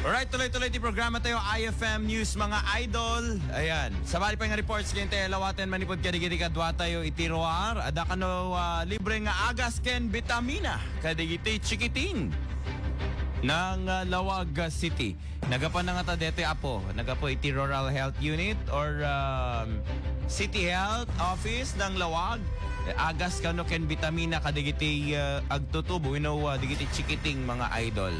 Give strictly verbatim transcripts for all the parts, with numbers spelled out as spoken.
Alright, tuloy-tuloy ti programa tayo, I F M News, mga idol. Ayan, sabali pay nga reports ken tayo lawaten manipud kadagiti kadua tayo iti ruar. Adda kano, ah, libre nga agas ken bitamina kadagiti chikiting nang, ah, Laoag City. Nagapan na nga ta detoy, Apo. Nagapo iti Rural Health Unit or, um, City Health Office nang Laoag. Agas kano ken bitamina kadagiti, uh, agtutubo, you know, uh, dagiti chikiting, mga idol.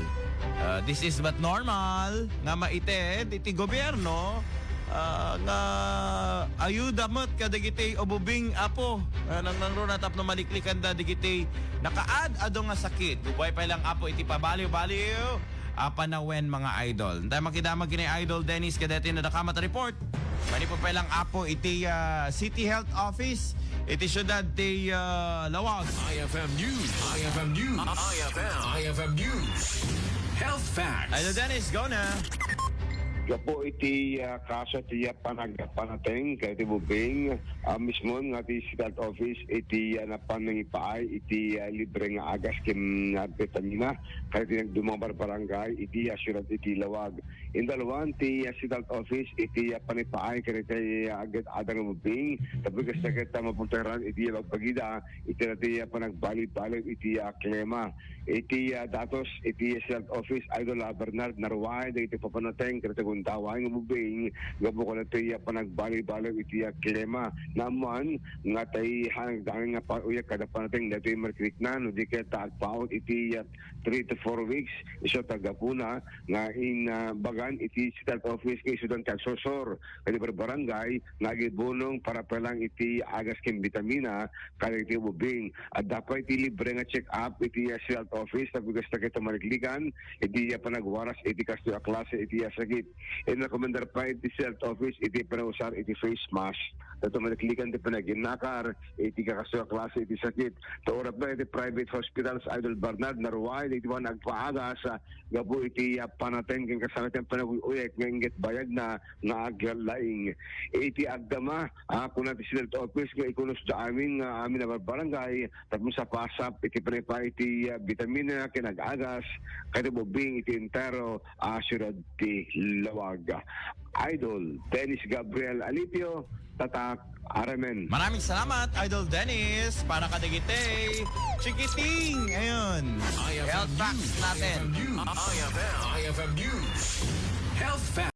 Uh, this is but normal nga maited iti gobyerno, uh, nga ayuda met kadagiti ububing, Apo. Uh, nang nangruna tapno maliklikanda dagiti nakaad-ado nga sakit. Ubbay pay lang, Apo, iti pabaliw-baliw a panawen, mga idol. Tayo makidamag kini Idol Dennis kadeti na dakamat report. Manipud pay lang, Apo, iti, ah, City Health Office iti siudad ti, ah, Laoag. I F M News. I F M News. I F M. I F M News. Health Facts. Idol Dennis, go na. Gapu iti, ah, kaso ti, ah, panag-, panateng kadagiti ububing, ah, mismo nga ti City Health Office iti, ah, napan nangipaay iti, ah, libre nga agas ken, ah, bitamina kadagiti nagdumang barbarangay iti, ah, siudad iti Laoag. Indaluan ti, ah, City Health Office iti, ah, panipaay kadagiti, ah, agad-adda nga ububing tapno kasta ket, ah, mapultaran iti, ah, pagbagida iti, ah, ti, ah, panagbali-baliw iti, ah, klima. Iti, ah, datos iti City Health Office, Idol, ah, Bernard, naruay dagiti papanateng kadagiti gundaway nga ububing gapu kadagiti, ah, panagbali-baliw iti, ah, klima. Naammoan nga tay hanagdangan nga pag-uyag kada panateng daytoy marikna no di ket agpaut iti, ah, three to four weeks. Isu ta gapuna nga inbagan iti City Health Office nga isudan ti agsursor kadagiti barbarangay nga agibunong para pay lang iti agas ken bitamina kadagiti ububing. Adda pay iti libre nga check-up iti, ah, City Health Office tapno kasta ket maliklikan iti, ah, panagwaras iti kastoy a klase iti, ah, sakit. Inrekomendar pay iti City Health Office iti panausar iti face mask. Tapno maliklikan ti panag-innakar iti kakastoy a klase iti sakit. Ta urapna iti private hospitals, Idol Bernard, naruay dagiti wan agpaagas, ah, gapu iti, ah, panateng ken kasano ti panag-uyek nga inggit bayagna nga aglaing. Iti agdama, ah, kuna ti City Health Office nga ikunusda amin nga amin a barbarangay tapno sapasap iti panipaay iti, ah, bitamina ken ag-agas kadagiti ububing iti entero a siudad ti Laoag. Idol Dennis Gabriel Alipio, Tatak R M N. Maraming salamat, Idol Dennis, para kadagiti chikiting. Ayun. Health facts natin. I F M News. I F M News. Health facts.